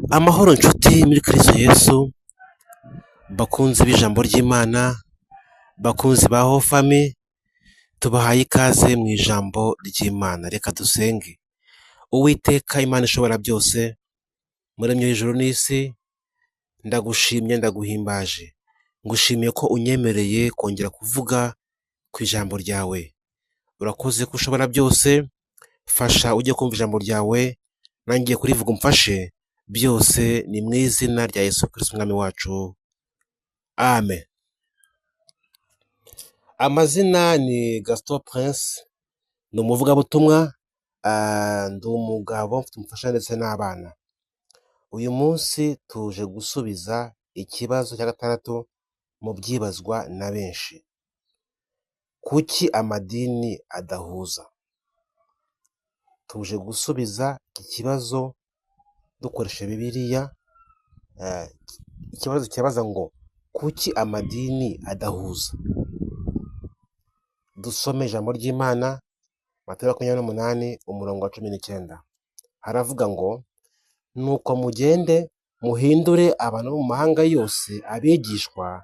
Amahoro nshuti muri Kristo Yesu, bakunzi b'ijambo ry'Imana, bakunzi ba Hofami, tubahaye ikaze mu ijambo ry'Imana. Reka dusenge. Uwiteka Imana ishobora byose, muremyi w'ijuru n'isi, ndagushimye ndaguhimbaje. Ngushimiye ko unyemereye kongera kuvuga ku ijambo ryawe. Urakoze ko ushobora byose, fasha ujye kumva ijambo ryawe, nanjye kurivuga umfashe, byose ni mu izina rya Yesu Kristo umwami wacu. Amen. Amazina ni Gaston Prince, ni umuvugabutumwa, ndi umugabo mfite umufasha ndetse n'abana. Uyu munsi tuje gusubiza ikibazo cya gatandatu mu byibazwa na benshi. Kuki amadini adahuza? Tuje gusubiza iki kibazo dukoresheje Bibiliya, ikibazo kibaza ngo kuki amadini adahuza? Dusome ijambo ry'Imana, Matayo 28 umurongo wa 19. Haravuga ngo nuko mugende muhindure abantu bo mu mahanga yose abigishwa,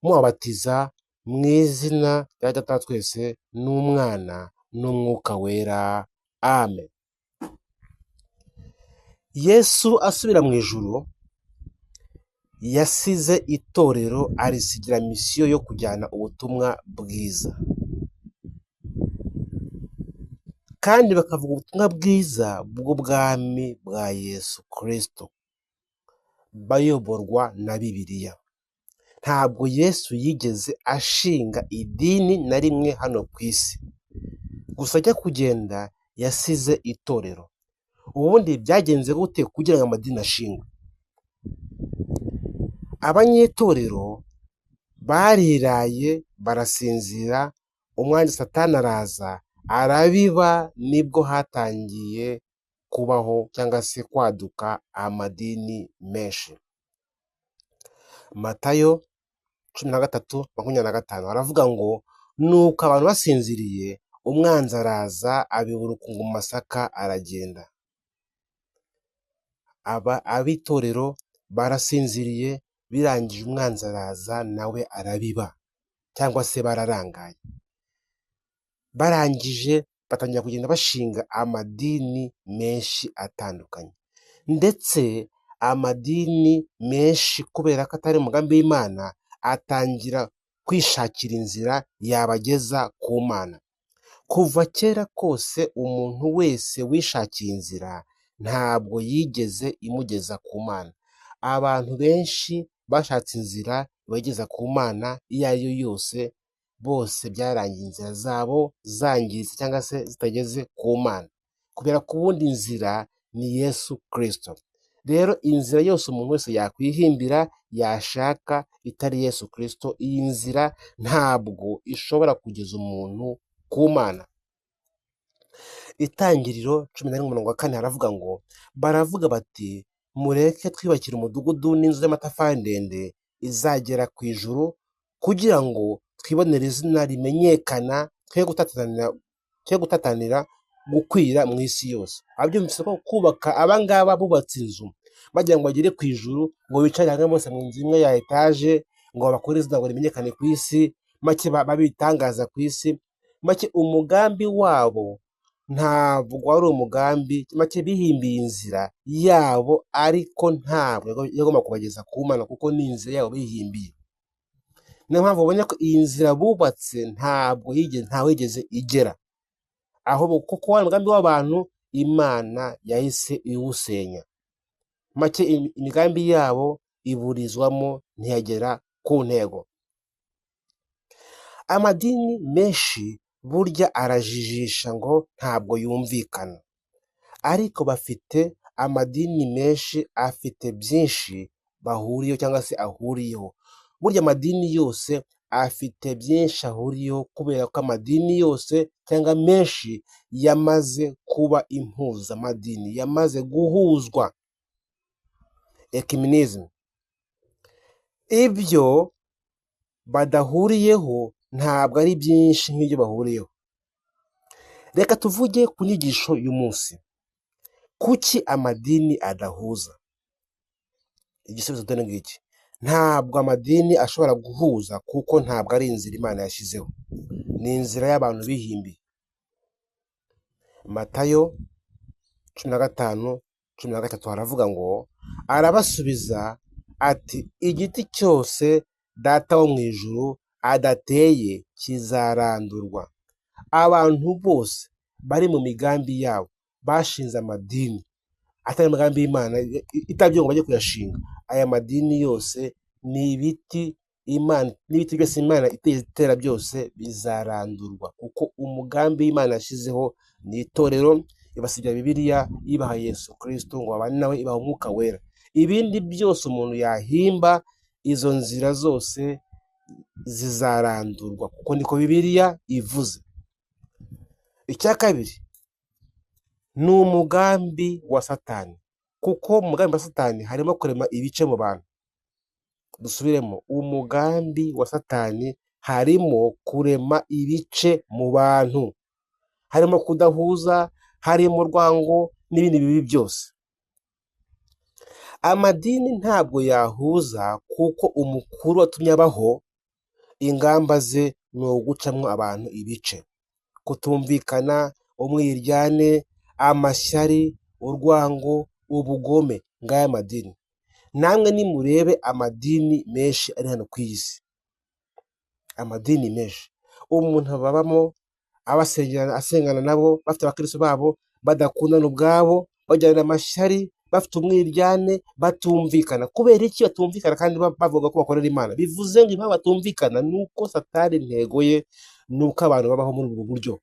mubabatiza mu izina rya Data wa twese n'Umwana n'Umwuka Wera. Amen. Yesu asubira mu ijuru yasize itorero arisigira misiyo yo kujyana ubutumwa bwiza, kandi bakavuga ubutumwa bwiza bw'ubwami bwa Yesu Kristo bayoborwa na Bibiliya. Ntabwo Yesu yigeze ashinga idini na rimwe hano ku isi, gusa ajya kugenda yasize itorero. Ubundi byagenze gute kugira ngo amadini ashingwe? Abanyetorero bariraye barasinzira, umwanzi Satani araza arabiba, nibwo hatangiye kubaho cyangwa se kwaduka amadini menshi. Matayo 13:25 haravuga ngo nuko abantu basinziriye, umwanzi araza abiba urukungu mu masaka aragenda. Aba ab'itorero barasinziriye, birangije umwanzi araza nawe arabiba, cyangwa se bararangaye. Barangije batangira kugenda bashinga amadini menshi atandukanye, ndetse amadini menshi kubera ko atari umugambi w'Imana, atangira kwishakira inzira yabageza ku Mana. Kuva kera kose umuntu wese wishakiye inzira ntabwo yigeze imugeza ku Mana. Abantu benshi bashatse inzira ibageza ku Mana iyo ari yo yose, bose byarangiye inzira zabo zangiritse cyangwa se zitageze ku Mana, kubera ko ubundi inzira ni Yesu Kristo. Rero inzira yose umuntu wese yakwihimbira yashaka itari Yesu Kristo, iyi nzira ntabwo ishobora kugeza umuntu ku Mana. Itangiriro 11 umurongo wa 4 haravuga ngo baravuga bati mureke twiyubakire umudugudu n'inzu y'amatafari ndende izagera ku ijuru, kugira ngo twibonere izina rimenyekana, twe gutatanira gukwira mu isi yose. Abyumvise ko kubaka abangaba bubatse inzu bagira ngo bagere ku ijuru, ngo bicare hamwe bose mu nzu imwe ya etaje, ngo bakore izina ngo rimenyekane ku isi, make babitangaza ku isi. Make umugambi wabo ntabwo wari umugambi, make bihimbiye inzira yabo, ariko ntabwo yagomba kubageza ku Mana, kuko ni inzira yabo bihimbiye. Niyo mpamvu ubonye ko iyi nzira bubatse ntabwo ntawigeze igera, ahubwo kuko wari umugambi w'abantu, Imana yahise iwusenya. Make imigambi yabo iburizwamo ntiyagera ku ntego. Amadini menshi burya arajijisha ngo ntabwo yumvikana, ariko bafite amadini menshi afite byinshi bahuriyeho cyangwa se ahuriyeho. Burya amadini yose afite byinshi ahuriyeho, kubera ko amadini yose cyangwa menshi yamaze kuba impuzamadini, yamaze guhuzwa, ecumenism. Ibyo badahuriyeho ntabwo ari byinshi nk'ibyo bahuriyeho. Reka tuvuge ku nyigisho y'umunsi. Kuki amadini adahuza? Igisubizo dore ngiki: ntabwo amadini ashobora guhuza, kuko ntabwo ari inzira Imana yashyizeho, ni inzira y'abantu bihimbiye. Matayo 15:13 haravuga ngo: arabasubiza ati igiti cyose Data wo mu ijuru adateye kizarandurwa. Abantu bose bari mu migambi yabo bashinze amadini atari imigambi y'Imana itabyo ngo bajye kuyashinga. Aya madini yose ni ibiti Imana, n'ibiti byose Imana itera byose bizarandurwa, kuko umugambi w'Imana yashyizeho ni itorero, ibasigira Bibiliya, ibaha Yesu Kristo ngo babane nawe, ibaha Umwuka Wera. Ibindi byose umuntu yahimba, izo nzira zose zizarandurwa, kuko niko Bibiliya ivuze. Icya kabiri ni umugambi wa Satani, kuko mu mugambi wa Satani harimo kurema ibice mu bantu. Dusubiremo, umugambi wa Satani harimo kurema ibice mu bantu, harimo kudahuza, harimo urwango n'ibindi bibi byose. Amadini ntabwo yahuza, kuko umukuru watumye abaho, ingamba ze ni ugucamo abantu ibice, kutumvikana, umwiryane, amashyari, urwango, ubugome. Ngaya amadini. Namwe nimurebe amadini menshi ari hano ku iyi si, amadini menshi umuntu ababamo, asengana nabo, bafite abakristo babo, badakundana ubwabo, bajyana amashyari, bafite umwiryane, batumvikana. Kubera iki batumvikana kandi bavuga ko bakorera Imana? Bivuze ngo impamvu batumvikana ni uko Satani intego ye ni uko abantu babaho muri ubwo buryo,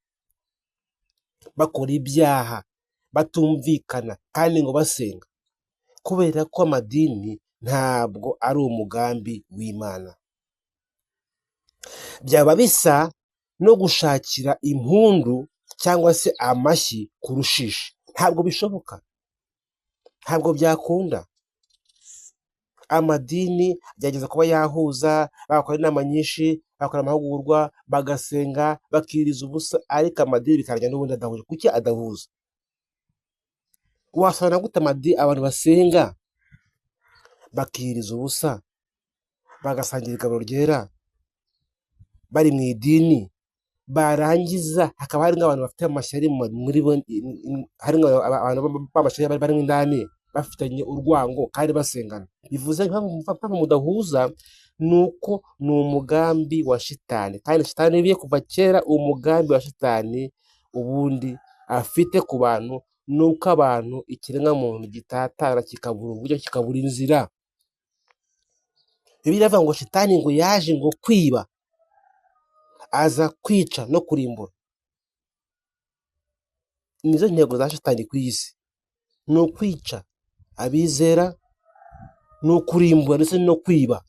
bakora ibyaha, batumvikana kandi ngo basenga. Kubera ko amadini ntabwo ari umugambi w'Imana. Byaba bisa no gushakira impundu cyangwa se amashyi ku rushishi. Ntabwo bishoboka, ntabwo byakunda. Amadini agerageza kuba yahuza, bakora inama nyinshi, bakora amahugurwa, bagasenga, bakiriza ubusa, ariko amadini bikarangira n'ubundi adahuje. Kuki adahuza? Wasanga gute abantu basenga bakiriza ubusa, bagasangira igaburo ryera, bari mu idini, barangiza hakaba hari nk'abantu bafite amashyari muri bo, hari abantu b'amashyari barimo indani, bafitanye urwango kandi basengana. Bivuze impamvu mudahuza ni uko ni umugambi wa Shitani, kandi Shitani biye kuva kera. Umugambi wa Shitani ubundi afite ku bantu ni uko abantu ikiremwamuntu gitatana, kikabura uburyo, kikabura inzira. Bibiliya iravuga ngo Shitani ngo yaje ngo kwiba, aza kwica no kurimbura. Nizo ntego za Shitani ku isi, ni ukwica abizera, ni ukurimbura ndetse no kwiba.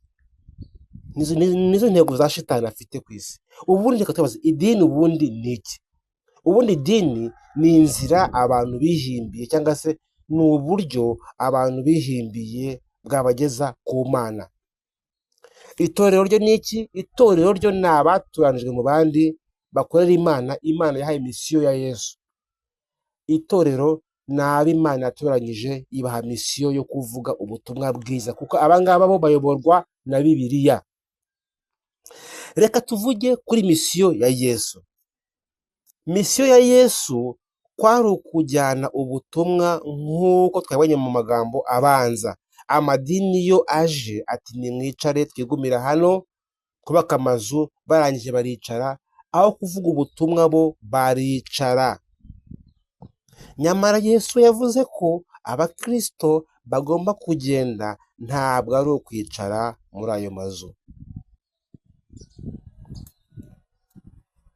Nizo ntego za Shitani afite ku isi. Ubundi reka tubaze, idini ubundi ni iki? Ubundi idini ni inzira abantu bihimbiye, cyangwa se ni uburyo abantu bihimbiye bwabageza ku Mana. Itorero ryo ni iki? Itorero ryo ni abatoranijwe mu bandi bakorera Imana, Imana yahaye misiyo ya Yesu. Itorero ni abo Imana yatoranyije ibaha misiyo yo kuvuga ubutumwa bwiza, kuko abangaba bo bayoborwa na Bibiliya. Reka tuvuge kuri misiyo ya Yesu. Misiyo ya Yesu kwari ukujyana ubutumwa nk'uko twabonye mu magambo abanza. Amadini yo aje ati nimwicare twigumira hano, kubaka amazu, barangije baricara, aho kuvuga ubutumwa bo baricara. Nyamara Yesu yavuze ko abakristo bagomba kugenda, ntabwo ari ukwicara muri ayo mazu.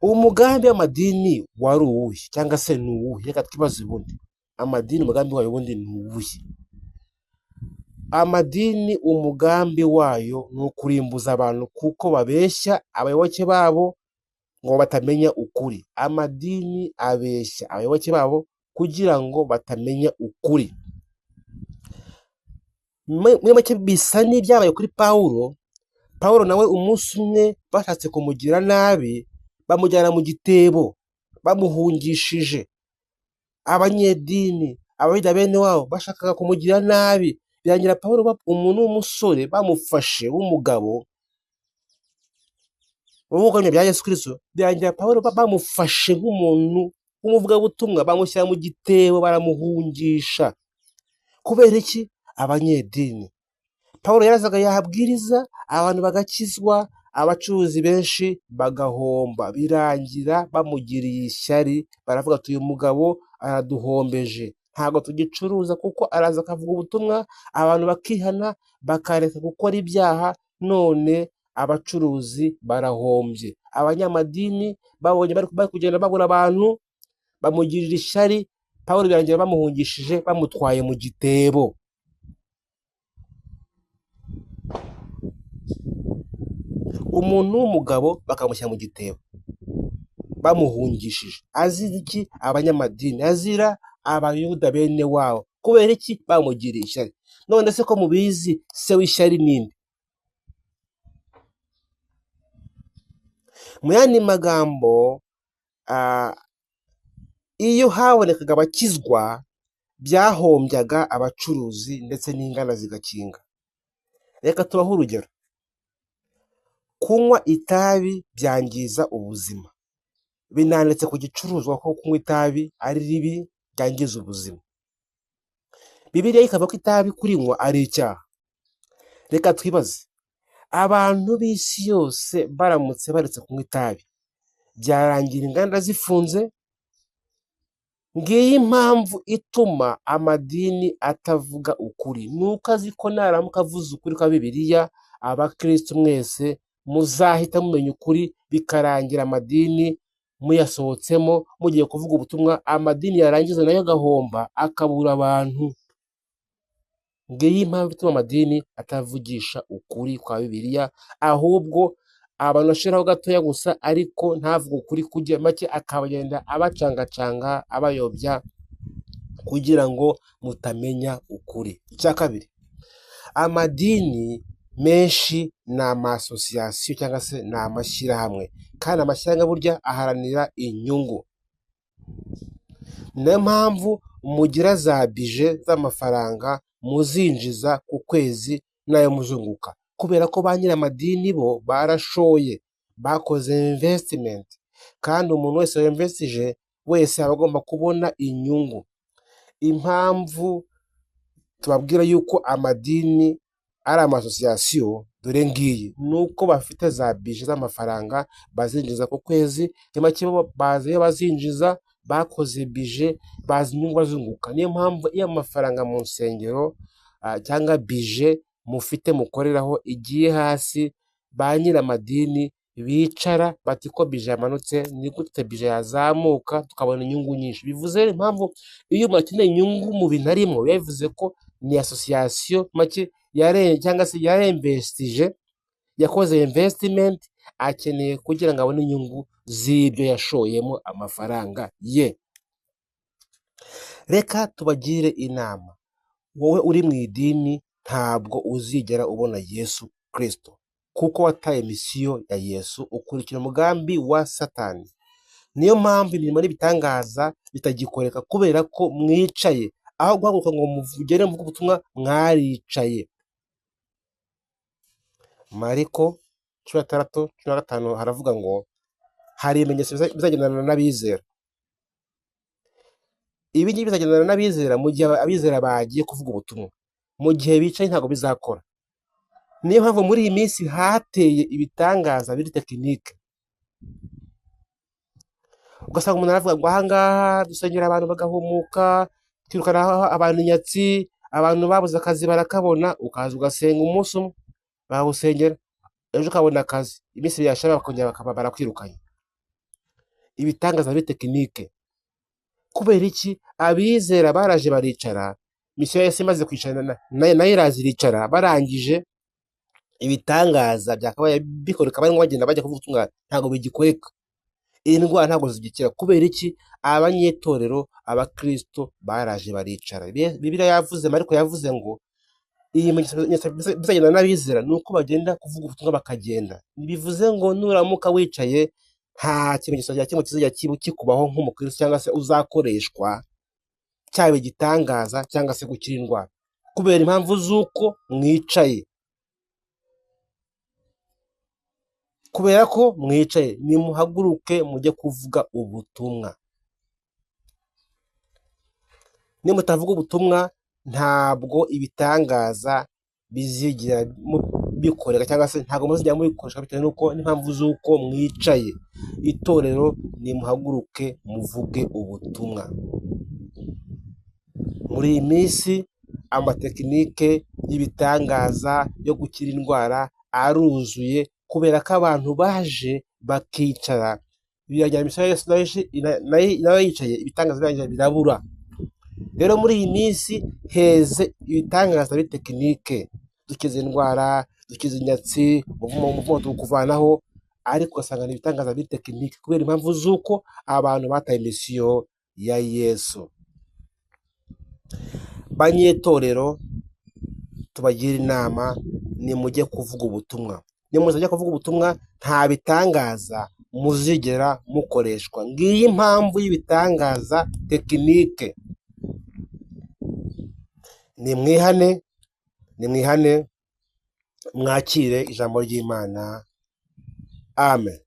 Umugambi w'amadini wari uwuhe cyangwa se ni uwuhe? Reka twibaze ubundi amadini umugambi wayo ubundi ni uwuhe? Amadini umugambi wayo ni ukurimbuza abantu, kuko babeshya abayoboke babo ngo batamenya ukuri. Amadini abeshya abayoboke babo kugira ngo batamenya ukuri. Muri make bisa n'ibyabaye kuri Pawulo. Pawulo nawe umunsi umwe bashatse kumugira nabi, bamujyana mu gitebo, bamuhungishije. Abanyedini, abayuda bene wabo bashakaga kumugira nabi. Birangira Pawulo umuntu w'umusore bamufashe w'umugabo w'ubuhamya bya Yesu Kristo, birangira Pawulo bamufashe nk'umuntu w'umuvugabutumwa, bamushyira mu gitebo baramuhungisha. Kubera iki? Abanyedini. Pawulo yarazaga yahabwiriza abantu bagakizwa, abacuruzi benshi bagahomba. Birangira bamugiriye ishyari, baravuga ati uyu mugabo araduhombeje, ntabwo tugicuruza kuko araza akavuga ubutumwa abantu bakihana bakareka gukora ibyaha, none abacuruzi barahombye. Abanyamadini babonye bari kugenda babura abantu, bamugirira ishyari. Pawulo birangira bamuhungishije, bamutwaye mu gitebo. Umuntu w'umugabo bakamushyira mu gitebo bamuhungishije. Azira iki? Abanyamadini, azira abayuda bene wabo. Kubera iki? Bamugiriye ishyari. None se ko mubizi, se w'ishyari ninde? Mu yandi magambo, iyo habonekaga abakizwa byahombyaga abacuruzi ndetse n'inganda zigakinga. Reka tubahe urugero. Kunywa itabi byangiza ubuzima. Binanditse ku gicuruzwa ko kunywa itabi ari ribi, byangiza ubuzima. Bibiliya ikavuga ko itabi kurinywa ari icyaha. Reka twibaze, abantu b'isi yose baramutse baretse kunywa itabi, byarangira inganda zifunze? Ngiyi impamvu ituma amadini atavuga ukuri, ni uko azi ko naramuka avuze ukuri kwa Bibiliya, abakristo mwese muzahita mumenya ukuri, bikarangira amadini muyasohotsemo mugiye kuvuga ubutumwa, amadini yarangiza nayo agahomba akabura abantu. Ngiyi impamvu ituma amadini atavugisha ukuri kwa Bibiliya, ahubwo abantu bashiraho gatoya gusa, ariko ntavuge ukuri kujya make, akabagenda abacangacanga abayobya kugira ngo mutamenya ukuri. Icya kabiri, amadini menshi ni amasosiyasiyo cyangwa se ni amashyirahamwe, kandi amashyirahamwe burya aharanira inyungu. Niyo mpamvu mugira za bije z'amafaranga muzinjiza ku kwezi n'ayo muzunguka, kubera ko ba nyir'amadini bo barashoye, bakoze investment, kandi umuntu wese winvestije wese aba agomba kubona inyungu. Impamvu tubabwira yuko amadini ari amasosiyasiyo dore ngiyi, ni uko bafite za bije z'amafaranga bazinjiza ku kwezi, make bazi iyo bazinjiza, bakoze bije, bazi inyungu bazunguka. Niyo mpamvu iyo amafaranga mu nsengero cyangwa bije mufite mukoreraho igiye hasi, ba nyir'amadini bicara bati ko bije yamanutse, ni gute bije yazamuka tukabona inyungu nyinshi. Bivuze impamvu iyo umuntu akeneye inyungu mu bintu arimo, biba bivuze ko ni asosiyasiyo make cyangwa se yaremvestije, yakoze investment, akeneye kugira ngo abone inyungu z'ibyo yashoyemo amafaranga ye. Reka tubagire inama, wowe uri mu idini ntabwo uzigera ubona Yesu Kristo, kuko wataye misiyo ya Yesu, ukurikira umugambi wa Satani. Niyo mpamvu imirimo n'ibitangaza bitagikoreka, kubera ko mwicaye aho guhaguruka ngo mugere mu butumwa, mwaricaye. Mariko 16:15 haravuga ngo hari ibimenyetso bizagendana n'abizera. Ibi ngibi bizagendana n'abizera mu gihe abizera bagiye kuvuga ubutumwa, mu gihe bicaye ntabwo bizakora. Niyo mpamvu muri iyi minsi hateye ibitangaza biri tekinike, ugasanga umuntu aravuga ngo ahangaha dusengera abantu bagahumuka, twirukana abantu inyatsi, abantu babuze akazi barakabona, ukaza ugasenga umunsi umwe bawusengera, ejo ukabona akazi, iminsi ibiri yashira bakongera bakaba barakwirukanye. Ibitangaza biri tekinike. Kubera iki? Abizera baraje baricara, misiyo ya Yesu imaze kwicara nayo iraza iricara, barangije ibitangaza byakabaye bikoreka, barimo bagenda bajya kuvuga ubutumwa, ntabwo bigikoreka. Iyi ndwara ntabwo zigikira. Kubera iki? Abanyetorero, abakristo baraje baricara. Bibiliya yavuze, Mariko yavuze ngo iyi bimenyetso bizagenda n'abizera ni uko bagenda kuvuga ubutumwa bakagenda. Bivuze ngo nuramuka wicaye nta kimenyetso cya kimwe kizajya kikubaho nk'umukristo cyangwa se uzakoreshwa, cyaba igitangaza cyangwa se gukira indwara. Kubera impamvu z'uko mwicaye. Kubera ko mwicaye, nimuhaguruke mujye kuvuga ubutumwa. Nimutavuga ubutumwa ntabwo ibitangaza bizigira bikoreka, cyangwa se ntabwo muzigera mubikoresha bitewe n'uko n'impamvu z'uko mwicaye. Itorero nimuhaguruke muvuge ubutumwa. Muri iyi minsi amatekinike y'ibitangaza yo gukira indwara aruzuye, kubera ko abantu baje bakicara, birajyana imisoro yose nayo yicaye, ibitangaza birangira birabura. Rero muri iyi minsi heze ibitangaza bitekinike, dukiza indwara, dukiza inyatsi, umuvumo tuwukuvanaho, ariko ugasanga ni ibitangaza bitekinike kubera impamvu z'uko abantu bataye misiyo ya Yesu. Banyetorero, tubagira inama, nimujye kuvuga ubutumwa. Nimuzajya kuvuga ubutumwa nta bitangaza muzigera mukoreshwa. Ngiyi impamvu y'ibitangaza tekinike. Nimwihane, nimwihane, mwakire ijambo ry'Imana. Amen.